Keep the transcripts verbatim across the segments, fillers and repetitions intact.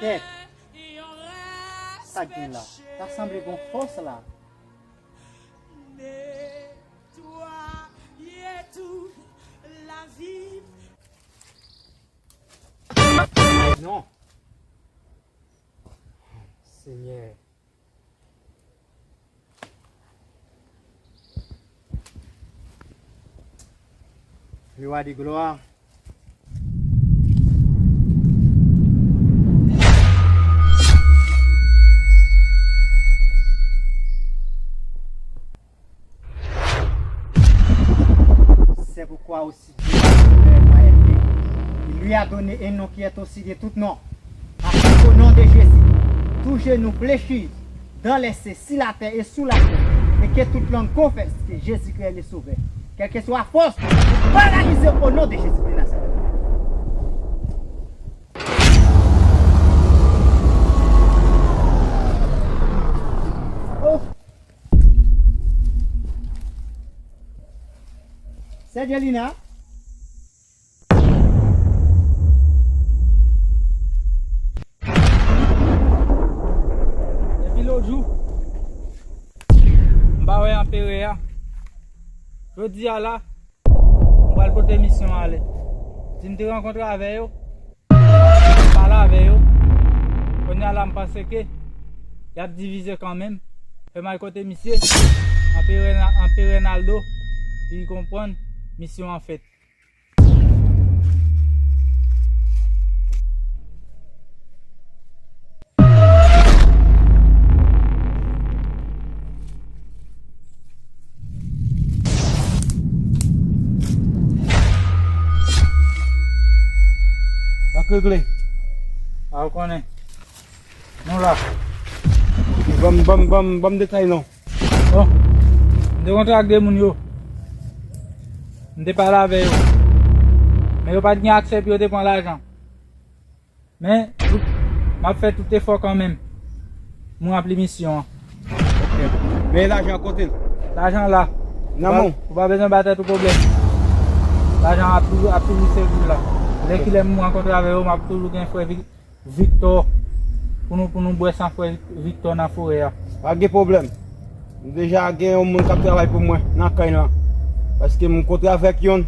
Kèt, sa k gen la? Ta sanble gon fòs la. Non. Senyè. Le roi de gloire. C'est pourquoi aussi Dieu a donné un nom qui est au-dessus de tout nom. Afin qu'au nom de Jésus, tout genou fléchisse dans les cieux, sur la terre et sous la terre, et que toute langue confesse que Jésus-Christ est le Sauveur. Quelle que soit force, paralysé au nom de Jésus de Nazareth. Oh. Sè Djelina. Depi lòt jou, m pa wè anperè a. Jodi a la, m pral pote misyon ale. Si m te rankontre avè yo, m pale avè yo. Kounye a la, m panse ke y ap divize kanmenm. Fè m al kote misye, Anperè Na-, Anperè Naldo, pou l konprann misyon an fèt. Sa k regle? A, ou konnen. Nou la. Ban m, ban m, ban m, ban m detay non. Bon, m te kontre ak de moun yo. M te pale avè yo. Men yo pa t gen aksè pou yo te pran lajan. Men, m ap fè tout efò kanmenm. M ranpli misyon an. Ok. Men lajan kote l? Lajan la. Nan men w? Ou pa, ou pa bezwen ba tèt ou pwoblèm. Lajan ap toujou, ap toujou sèvi w la. Lè kilè m rankontre avè yo, m ap toujou gen frè Vic-, Victor. Pou nou, pou nou bwè san frè Victor nan forè a. Pa gen pwoblèm. M deja gen yon moun k ap travay pou mwen nan kay lan. Paske m kontre avèk yonn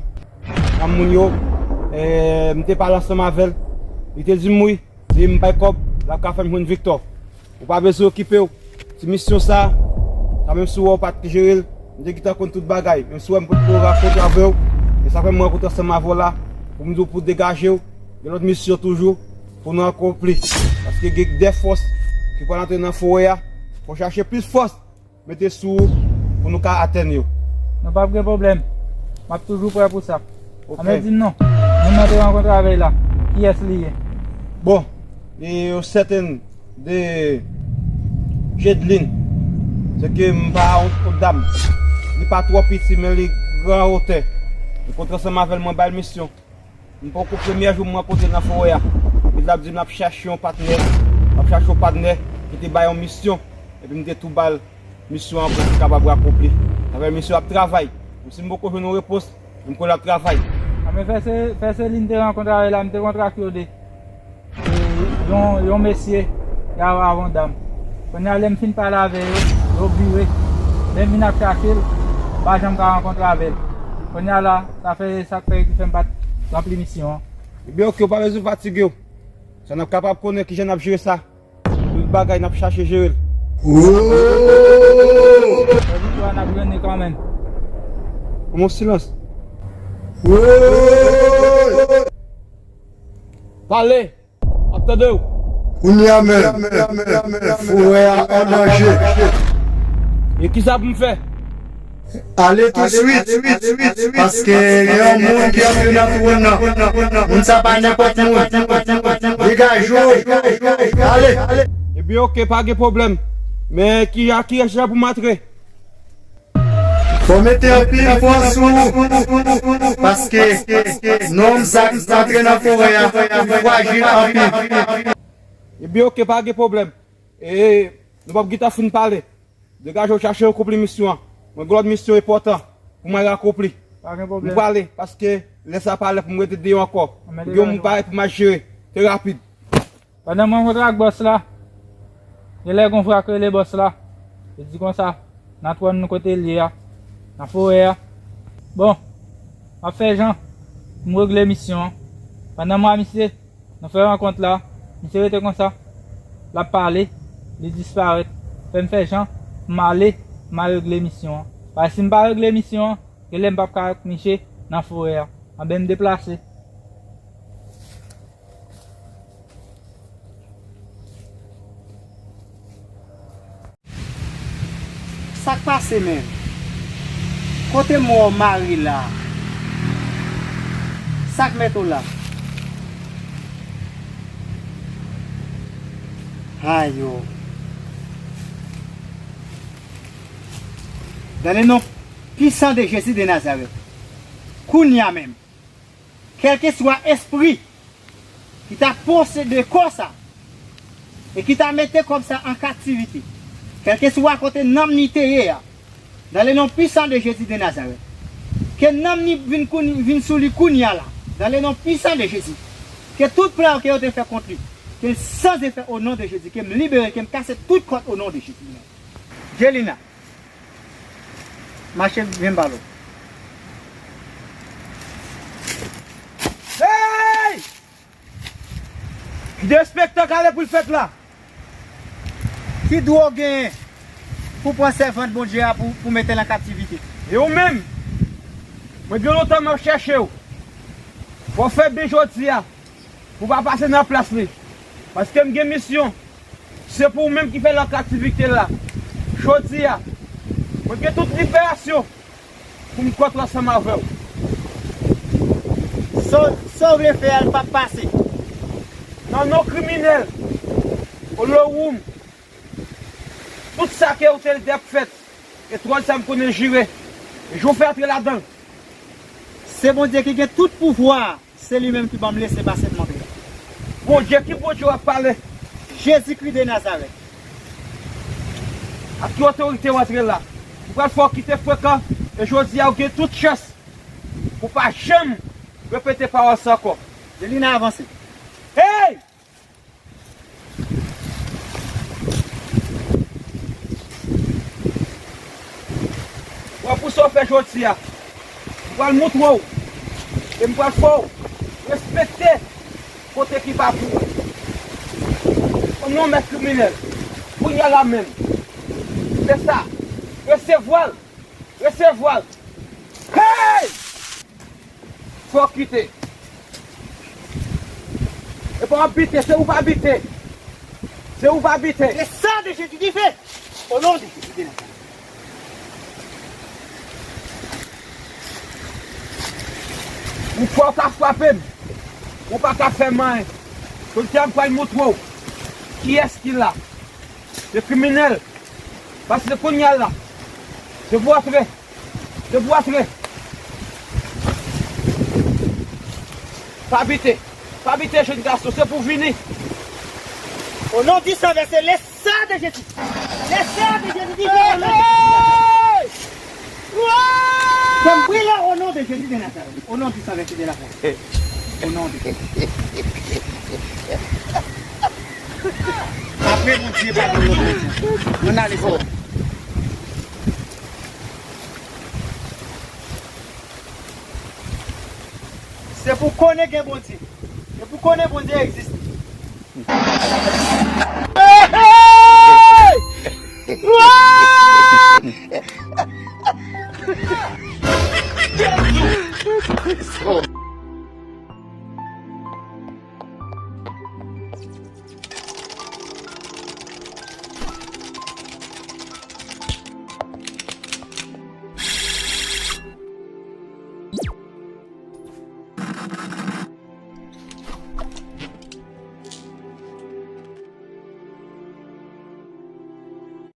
nan moun yo, e, m te pale ansanm avè l. Li te di m wi, si m bay kòb, l ap ka fè m jwenn Victor. Ou pa bezwen okipe w. Ti misyon sa, sa menm si w wè w pa t jere l, m te gentan konn tout bagay. Menm si w wè m potko rankontre avè w, e sa fè m rankontre ansanm avè w la, pou m di w pou degaje w, gen lòt misyon toujou pou nou akonpli. Paske gen de fòs ki pral antre nan forè a, fò chache plis fòs mete sou ou pou nou ka atenn yo. Nou p ap gen pwoblèm. M ap toujou prè pou sa. Ok. Anben di m non. Moun nan te rankontre avè l la, kiyès li ye? Bon, li yon sèten de Jedlin. Se ke m pa yon, yon dam. Li pa twò piti, men li gran wotè. Li kontre ansanm avè l, mwen ba l misyon. M poko premyè jou m rankontre l nan forè a. Epi l ap di m l ap chache yon patnè, l ap chache yon patnè ki te bay yon misyon. Epi m te tou ba l misyon an pou l te kapab akonpli. Sa fè misyon ap travay. Menm si m poko jwenn yon repons, m kwè l ap travay. Anben fè se, fè se li m te rankontre avè l la, m te kontre ak yo de. E, yon, yon mesye, y a, avè yon dam. Kounye a, lè m fin pale avè yo, yo vire. Lè m vin ap chache l, m pa janm ka rankontre avè l. Kounye a la, sa fè, sa k fè ki fè m pa t ranpli misyon an. Ebyen, oke, ou pa bezwen fatige w. Sa n ap kapab konnen kijan n ap jere sa. Tout bagay n ap chache jere l. Ooo! Sa viktwa n ap jwenn li kanmenm. Kòman silans? Ooo! Pale! M ap tande w. Kounye a menm, forè a an danje. E kisa pou m fè? Ale touswit, paske gen yon moun ki antre nan twòn nan. Moun sa pa nenpòt moun. Degaje w. Ale. Ebyen, oke, pa gen pwoblèm. Men ki, a ki jan pou m antre? Fò mete anpil fòs sou ou, paske nonm sa k antre nan forè a, li frajil anpil. Ebyen, oke, pa gen pwoblèm. E, nou p ap gentan fin pale. Degaje w, chache akonpli misyon an. Mwen gen lòt misyon enpòtan pou mwen akonpli. Pa gen pwoblèm. M prale, paske lè sa pa lè pou m rete deyò ankò. Anben, gen yon moun parèy pou m al jere. Te rapid. Pandan m rankontre ak bòs la, genlè gon vwa k rele bòs la. Li di konsa, nan twòn kote l ye a, nan forè a. Bon, m ap fè jan pou m regle misyon an. Pandan m wè misye, nou fè rankont la, misye rete konsa, l ap pale, li disparèt. Fè m fè jan pou m ale, m al regle misyon an. Paske si m pa regle misyon an, genlè m p ap ka ak misye nan forè a. Anben m deplase. Sa k pase menm? Kote mò mari la? Sa k mete w la? Ayo. Dans le nom puissant de Jésus de Nazareth. Kounye a menm. Kèlkeswa espri ki ta posede kò sa e ki ta mete kò sa an kaptivite, kèlkeswa kote nanm li te ye a, dans le nom puissant de Jésus de Nazareth, ke nanm li vin, kounye, vin sou li kounye a la, dans le nom puissant de Jésus, ke tout plan ke yo te fè kont li, ke l san efè au nom de Jésus, ke m libere, ke m kase tout kòd au nom de Jésus. Jelina. Mache, vin pale w. Hey! Ki derespektan k ale pou l fèt la? Ki dwa w genyen pou pran sèvant Bondye a pou, pou mete l an kaptivite? E ou menm? Mwen gen lontan m ap chèche w. Fò w fè byen jodi a. Pou w pa pase nan plas li. Paske m gen misyon. Se pou ou menm ki fè l an kaptivite la. Jodi a, mwen gen tout liberasyon pou m kontre ansanm avè w. Sa, sa w vle fè a, l p ap pase. Nan non kriminèl, Olowoum, tout sa ke ou te di ap fèt, e twòn sa m konnen jire, e jan w fè antre ladan l. Se Bondye ki gen tout pouvwa a. Se li menm ki ban m lese pase pou m antre la. Bondye, ki Bondye w ap pale? Jezikri de Nazarèt. Ak ki otorite w antre la? M pral fè w kite frekan, e jodi a w gen tout chans pou w pa janm repete pawòl sa ankò. Jelina, avanse. Hey! Wè pou sa w fè jodi a. M pral montre w. E m pral fè w respekte kote ki pa pou ou. O non, mèt kriminèl. Kounye a la menm. Se sa. Resevwa l. Resevwa l. Hey! Fò w kite. E pa w ap bite, se ou pa bite. Se ou pa bite. Le sang de Jésus qui fait. Au nom de Jésus de Nazareth. Ou kwè w ka frape m. Ou pa ka fè m anyen. Kounye a m pral montre w kiyès ki la. Se kriminèl. Paske kounye a la, se pou w antre. Se pou w antre. Pa bite. Pa bite, jèn gason. Se pou w vini. Au nom du sang versé, le sang de Jésus. Le sang de Jésus qui guérit. Fè m brile au nom de Jésus de Nazareth. Au nom du sang versé de la croix. Au nom de Jésus. Apre Bondye, pa gen lòt Bondye. Ann ale, frè. Se pou konnen gen Bondye. Se pou konnen Bondye egziste.